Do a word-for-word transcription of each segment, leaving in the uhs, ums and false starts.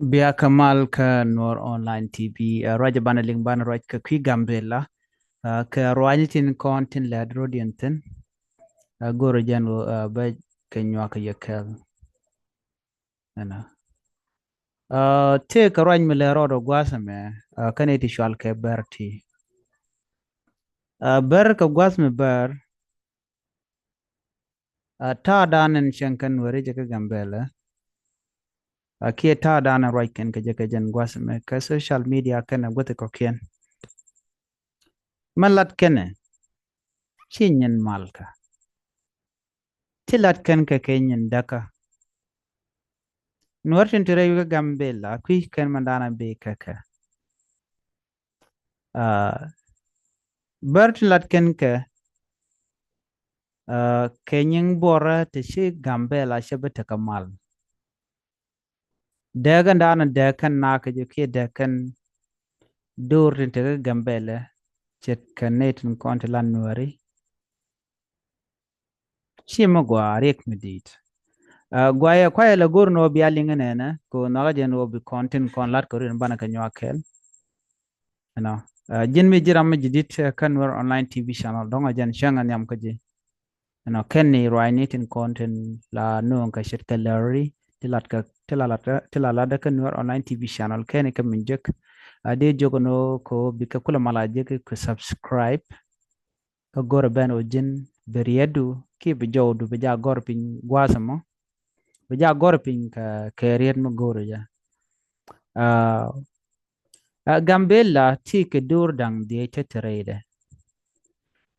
Bia kä mal kä Nuɔr Online T V, ɛ, ruac banɛ liŋ banɛ ruac kä kui̱ Gambela, ɛ, kɛ ruac tin kɔn tin lɛt rodiɛn thin, ɛ, go̱rɛ jɛn ɣöö, ɛ, bɛ kɛ nyuak kɛ yɛ kɛl. Ɛnɔ. Ɛ, tëë kɛ ruac mi lɛ rɔɔd ɔ gua̱a̱th ɛmɛ, ɛ, kɛn iti cual kɛ bɛr ti. Ɛ, bɛr kɛ gua̱a̱th mi bɛr, ɛ, ta̱a̱ da̱a̱n in cieŋ kɛ Nuɛri jɛ kä Gambela. Ɛ, kiɛ ta̱a̱ da̱a̱n in ruac kɛn kɛ jɛ kɛ jɛn gua̱a̱th ɛmɛ kɛ social media kɛnɛ guäthi kɔ̱kiɛn. Mɛ lat kɛnɛ ci nyin malkä. Ti lat kɛn kɛ kɛ nyin däkä. Nuɛr tin ti rɛy wi̱i̱ kä Gambela kui̱ kɛn mɛ da̱a̱n a bi kɛ kɛ. Ɛ, bär ti lat kɛn kɛ, ɛ, kɛ nyiŋ buɔrä ti ci Gambela cɛ bi tekɛ mal. Dee kɛn da̱a̱n dee kɛn nakä jɛ kiɛ dee kɛn do̱r tin tekɛ Gambela ce̱tkɛ nɛy tin kɔn ti la Nuɛri. Ci mi gɔaa riɛk mi di̱i̱t. Ɛ, gɔaa yɛ kuayɛ lɛ go̱r ni wä bia liŋ nɛnɛ kɛ wä nhɔakä jɛn wä bi kɔn tin kɔn lat kɛ rin banɛ kɛ nyuak kɛl. Ɛnɔ, ɛ, ji̱n mi ji̱ ram mi ji̱ di̱t, ɛ, kä Nuɛr Online T V channel dɔ̱ŋ ɛ jɛn cäŋ ɛ nhiam kä ji̱. Ɛnɔ, kɛn ni ruacni tin kɔn tin la nööŋ kɛ ce̱tkɛ lɛri ti lat kɛ, ti la lat, ti la lat kä Nuɛr Online T V channel kɛn ni kä min jek. Ɛ, dee jok ni wä kɛ wä bikɛ kulɛ mal a jek kɛ subscribe. Kä go̱rɛ ben wä ji̱n bi rietdu kiɛ bi jɔwdu bi ja gɔr piny gua̱a̱th ɛmɔ. Bi ja gɔr piny kɛ, kɛ riet mi go̱rɛ jɛ. Ɛ, ɛ, Gambela ti kɛ do̱r da̱ŋ dhiec te te rɛydɛ.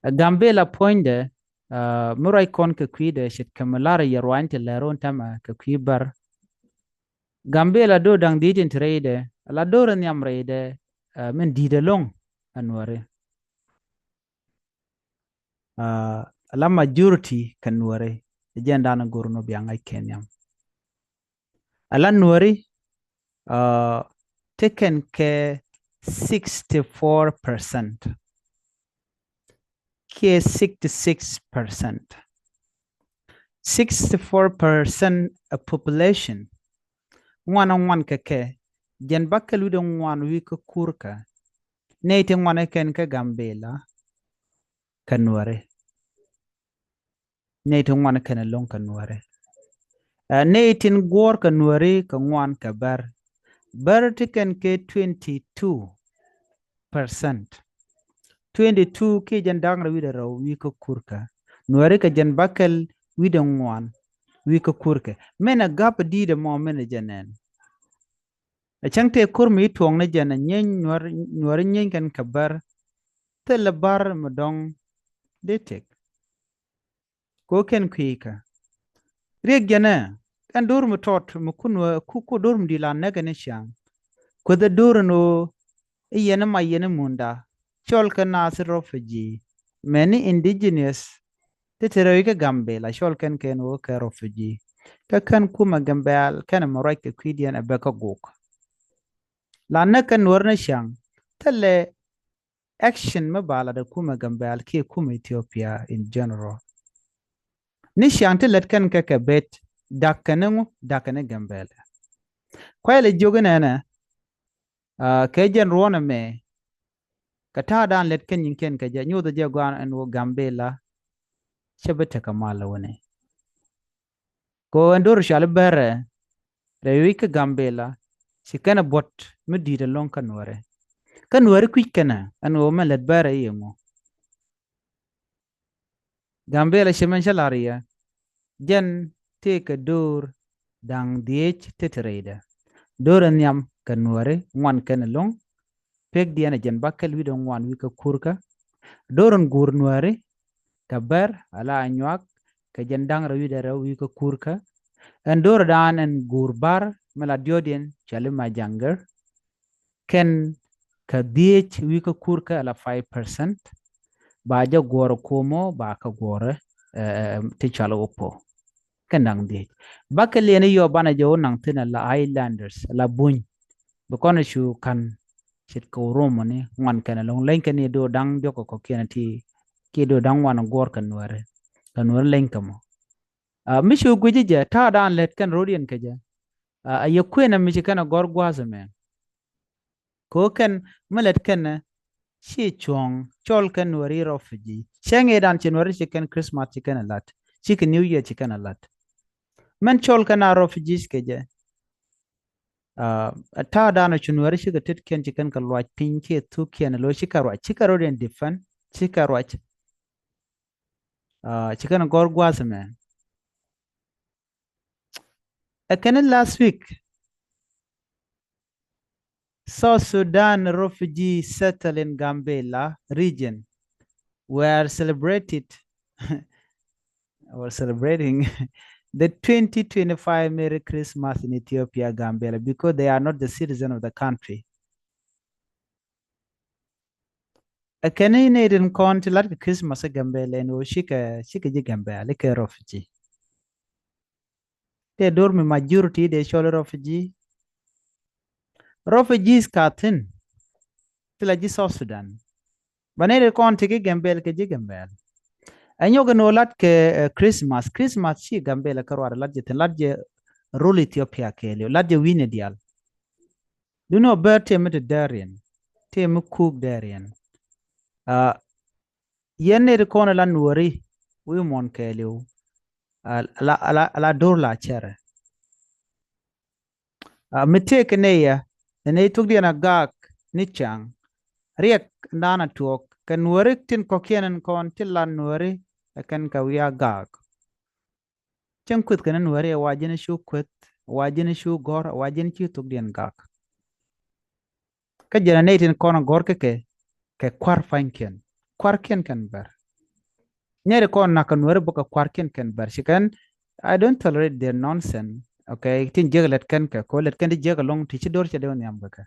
Ɛ, Gambela puɔ̱nydɛ, ɛ, mi ruac kɔn kɛ kui̱dɛ ce̱tkɛ mi lar yɛ ruany ti lɛr wun tɛmɛ kɛ kui̱ bär. Gambela do̱r da̱ŋ dhiec tin te rɛydɛ la do̱r nhiam rɛydɛ, ɛ, min di̱i̱t ɛlɔ̱ŋ ɛ Nuɛri. Ɛ, la majority kɛ Nuɛri, ɛ jɛn da̱a̱n go̱r ni wä bia ŋa̱c kɛ nhiam. Ɛ la Nuɛri, ɛ, ti kɛn kɛ sixty four percent kiɛ sixty six percent. Sixty four percent ɛ population. Ŋuan ɛ ŋuan kɛ kɛ, jɛn bäkɛl wi̱dɛ ŋuan wi̱i̱ kä kurkä. Nɛy ti ŋuan ɛ kɛn kä Gambela kɛ Nuɛri. Nɛy ti ŋuan kɛn ɛlɔ̱ŋ kɛ Nuɛri. Ɛ, nɛy tin guɔ̱ɔ̱r kɛ Nuɛri kɛ ŋuan kɛ bär. Bär ti kɛn kɛ twenty two percent. Twenty two kiɛ jɛn da̱ŋ rɛw wi̱dɛ rɛw wi̱i̱ kä kurkä. Nuɛri kɛ jɛn bäkɛl wi̱dɛ ŋuan wi̱i̱ kä kurkä. Min ɛ gap di̱i̱t ɛmɔ min ɛ jɛn ɛn. Ɛ cäŋ tëë ko̱r mi tuɔ̱ŋ ni jɛn ɛ nyieeny Nuɛr, Nuɛri nyieeny kɛn kɛ bär. Thilɛ bär mi dɔ̱ŋ dee tëk. Ko kɛn kui̱i̱kä. Riɛk jɛnɛ, ɛn do̱r mi tɔt, mi kun wä, ku, ku do̱r mi di̱i̱t la näk ɛn i̱ ciaŋ. Kueth ɛ do̱r ɛn ɣöö, i̱ yɛn i̱ ma yɛn i̱ munda, cɔl kɛ naath i̱ refugee, mɛni indigenous, ti te rɛw i̱ kä Gambela, cɔl kɛn kɛn ɣöö kɛ refugee. Kä kɛn kumɛ Gambela, kɛn ɛmɛ ruac kɛ kui̱diɛn ɛ bɛ kä gok. La näk kɛ Nuɛr ni ciaŋ, thilɛ action mi ba lat ɛ kumɛ Gambɛl kiɛ kumɛ Ethiopia in general. Ni ciaŋ ti lät kɛn kɛ kɛ bet dak kɛn ni ŋu, dak kɛn ni Gambɛl. Kuay lɛ jiök inɛnɛ, ah, kɛ jɛn ruɔ̱n ɛmɛ kɛ ta̱a̱dan lät kɛn nyin kɛn kɛ jɛ nyoth jɛ gua̱a̱n ɛn wä Gambɛl la cɛ bi tekɛ mal wä ni. Kɛ ɣöö ɛn do̱r cɔal i̱ Bärɛ rɛy wi̱c kä Gambɛla ci kɛn ɛ buɔ̱t mi di̱i̱t ɛlɔ̱ŋ kä Nuäärɛ. Kä Nuäärɛ kui̱c kɛn ɛ ɛn ɣöö mɛn lät Bärɛ i̱ ɛŋu. Gambɛla ci mɛn cä la̱r yɛ jɛn tëëkɛ do̱r da̱ŋ dhieec ti te rɛydɛ. Do̱r ɛ nhiam kɛ Nuäärɛ ŋuan kɛn ɛlɔ̱ŋ. Pekdiɛn ɛ jɛn bäkɛl wi̱cdɛ ŋuan wi̱i̱ kä kurkä. Do̱r in guur Nuäärɛ kɛ Bär ala Anyuak kɛ jɛn da̱ŋ rɛw wi̱cdɛ rɛw wi̱i̱ kä kurkä. Ɛn do̱r dan ɛn guur Bär mi la diɔ̱ɔ̱diɛn cɔal i̱ Majaŋgɛr. Kɛn kɛ dhieec wi̱i̱ kä kurkä ala five percent. Ba jɛ guɔ̱ɔ̱r ɛ Kuomɔ ba kɛ guɔ̱ɔ̱r ɛ, eh, ti cɔal i̱ Opo. Kɛn da̱ŋ dhieec. Bäkɛl yɛn i̱ yɔ banɛ jɛ wä naŋ thi̱n ala Highlanders, ala Buny. Bi kɔn i̱ cu ka̱n ce̱tkɛ Oromo ni ŋuan kɛn ɛlɔ̱ŋ. Leny kɛn i̱ do̱r da̱ŋ diɔ̱k kɛ kɔ̱kiɛn ti kiɛ do̱r da̱ŋ ŋuan guɔ̱ɔ̱r kɛ Nuäärɛ. Kɛ Nuäärɛ leny kɛ mɔ. Ah, mi cu gui̱c i̱ jɛ ta̱a̱ da̱a̱n lät kɛn ro̱diɛn kɛ jɛ. A yɛ kuënɛ mi ci kɛn a gɔr gua̱a̱th ɛmɛ. Kɛ ɣöö kɛn mi lät kɛn ci cuɔ̱ŋ cɔl kɛn Nuɛri refugee. Cäŋ ëëdan ci Nuɛri ci kɛn Christmas ci kɛn a la̱t, cikɛ New Year ci kɛn a la̱t. Mɛn cɔl kɛn a refugees kɛ jɛ. A ta̱a̱ dan cu Nuɛri cikɛ tetkiɛn ci kɛn kɛ luac piny kiɛ thukkiɛn lo̱ cikɛ ruac, cikɛ rɔ̱diɛn defend, cikɛ ruac. Ci kɛn gɔr gua̱a̱th ɛmɛ. Ɛ kɛn last week, South Sudan refugee settle in Gambela region were celebrated were celebrating the twenty twenty-five Merry Christmas in Ethiopia, Gambela, because they are not the citizen of the country. Ɛ kɛn i̱ nɛy tin kɔn ti lat kɛ Christmas ɛ Gambela ɛn ɣöö cikɛ, cikɛ ji̱ Gambela kɛ refugee. Tëë do̱r mi majority dee cɔl refugee. Refugees ka thi̱n ti la ji̱ South Sudan. Ba nɛy tin kɔn ti ki Gambela kɛ ji̱ Gambela. Ɛ nyɔk ɛn ɣöö lat kɛ Christmas. Christmas ci Gambela kɛ ruaat lat jɛ thi̱n, lat jɛ rol Ethiopia kɛɛliw, lat jɛ wi̱i̱ni diaal. Duŋni ɔ bär tëë mi te däär yɛn, tëë mi kuk däär yɛn. Yɛn nɛy ti kɔn ala Nuɛri wi̱i̱ muɔ̱n kɛɛliw, ala, ala, ala do̱r la cɛrɛ. Mi tëëkɛ nɛy ɛ, nɛy thukdiɛn a gaak ni cäŋ. Riɛk naan a tuɔɔk kɛ Nuɛri tin kɔ̱kiɛn ɛn kɔn ti la Nuɛri ɛ kɛn kɛ wi̱i̱ a gaak. Cäŋ kueth kɛn Nuɛri ɛ wa ji̱n cu kueth, wa ji̱n cu gɔ̱r, wa ji̱n ci thukdiɛn gak. Kä jɛn a nɛy tin kɔn gɔ̱r kɛ kɛ, kɛ kua̱r pa̱nykiɛn. Kua̱rkiɛn kɛn bär. Nyɛri kɔn nak kɛ Nuɛri bä kɛ kua̱rkiɛn kɛn bär. Ci kɛn, I don't tolerate their nonsense. Okay, tin jiäk lät kɛn kɛ, kɛ lät kɛn ti jiäk ɛlɔ̱ŋ ti ci do̱r cɛ dee wä nhiam kɛ kɛ.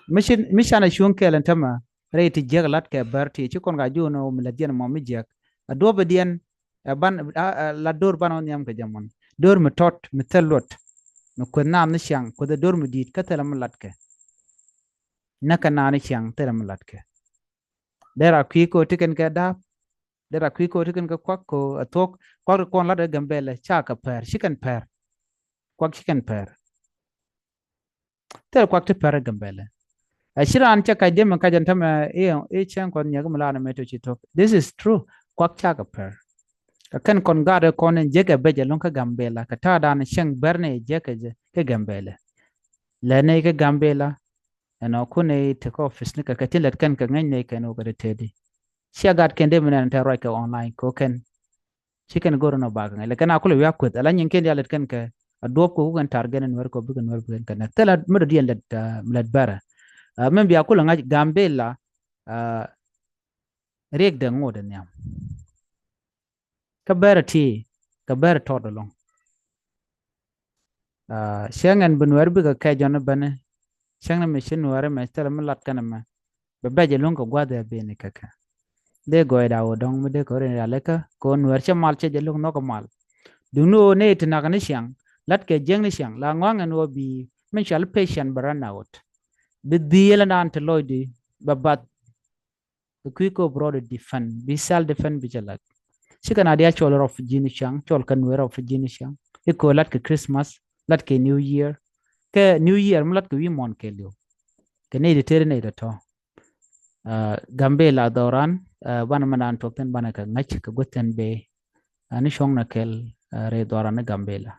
Mi ci, mi canɛ cuŋ kɛɛl ɛn tämɛ rɛy ti jiäk lat kɛ bär ti ci kɔn ka juun ɔ mi lät jiɛn mɔ mi jiäk. A duɔpɛ diɛn ɛ ban, a, a, la do̱r ban ɔ nhiam kɛ jɛ mɔn. Do̱r mi tɔt, mi thil luɔt. Mi kueth naath ni ciaŋ, kueth ɛ do̱r mi di̱i̱t, kä thilɛ mi latkɛ. Näkɛ naath ni ciaŋ, thilɛ mi latkɛ. Dee ra kui̱ ko ti kɛn kɛ da̱a̱p. Dee ra kui̱ ko ti kɛn kɛ kuak ko a thuɔ̱k. Kuak ti kɔn lat ɛ Gambela, ca kɛ pɛr, ci kɛn pɛr. Kuak ci kɛn pɛr. Thil kuak ti pɛr ɛ Gambela. A ci raan cɛ kac diɛ mi kac ɛn tämɛ i̱, i̱ cɛŋ kɔn nyiɛk mi laanɛ mɛ to ci thok. This is true. Kuak cakɛ pɛr. Kɛ kɛn kɔn gaat ɛ kɔn in jiäkɛ bɛc ɛlɔ̱ŋ kä Gambela. Kɛ ta̱a̱ dan cɛŋ bɛr ni jiäkɛ jɛ kä Gambela. Lɛ ni kä Gambela. Ɛn ɔ kun ni tekɛ office ni kɛ kɛ tin lɛt kɛn kɛ ŋäc ni kɛn wä kɛ ti tedi. Ciɛ gaat kɛn dee mi nɛn tɛ ruac kɛ online kɛ wä kɛn. Ci kɛn go̱r inɔ bak ŋäc lɛ kɛn a kulɛ wiak kueth ala nyin kɛn diaal lɛt kɛn kɛ a duɔp kɛ ku kɛn tar gɛn in Nuɛr kɛ bikɛ Nuɛr bikɛn kɛn thilɛ mi dɔ̱diɛn lɛt, ah, lɛt bɛrɛ. Ah, min bia kulɛ ŋa̱c Gambela, ah, riɛk dɛ ŋot in nhiam. Kä bɛrɛ ti, kä bɛrɛ tɔt ɛlɔ̱ŋ. Ah, cäŋ ɛn bi Nuɛr bikɛ kɛ jɔn bäni. Cäŋ ni mi ci Nuɛr mɛ thilɛ mi lat kɛn mɛ. Bɛ bɛc ɛlɔ̱ŋ kɛ gua̱th ɛ bini kɛ kɛ. Dee gɔɔyda wä dɔ̱ŋ mi dee kɛ rin rialikä kɛ wä Nuɛr cɛ mal cɛ jɛ lo̱k nhɔk mal. Duŋni wä ni ti nak ni ciaŋ, lat kɛ jiäŋ ni ciaŋ, la ŋɔaŋ ɛn wä bi min cual patient bɛ run out. Bi dhil ɛn an ti lɔcdi bɛ bath. Kɛ kui̱ kɛ wä bi rɔɔd defend, bi self defend bi cɛ lak. Cikɛ na dia cɔl rɔf ji̱n ciaŋ, cɔl kɛ Nuɛr rɔf ji̱n ciaŋ. Ikɛ wä lat kɛ Christmas, lat kɛ New Year. Kɛ New Year mi lat kɛ wi̱i̱ muɔ̱n kɛɛliw. Kɛ nɛy di teri nɛy di tɔ. Ah, Gambela dhɔran, ah, banɛ mɛ naan tuɔk thin banɛ kɛ ŋäc kɛ guth thin bee. Ah, ni cuɔ̱ŋ nɛ kɛl, ah, rɛy dhɔran ni Gambela.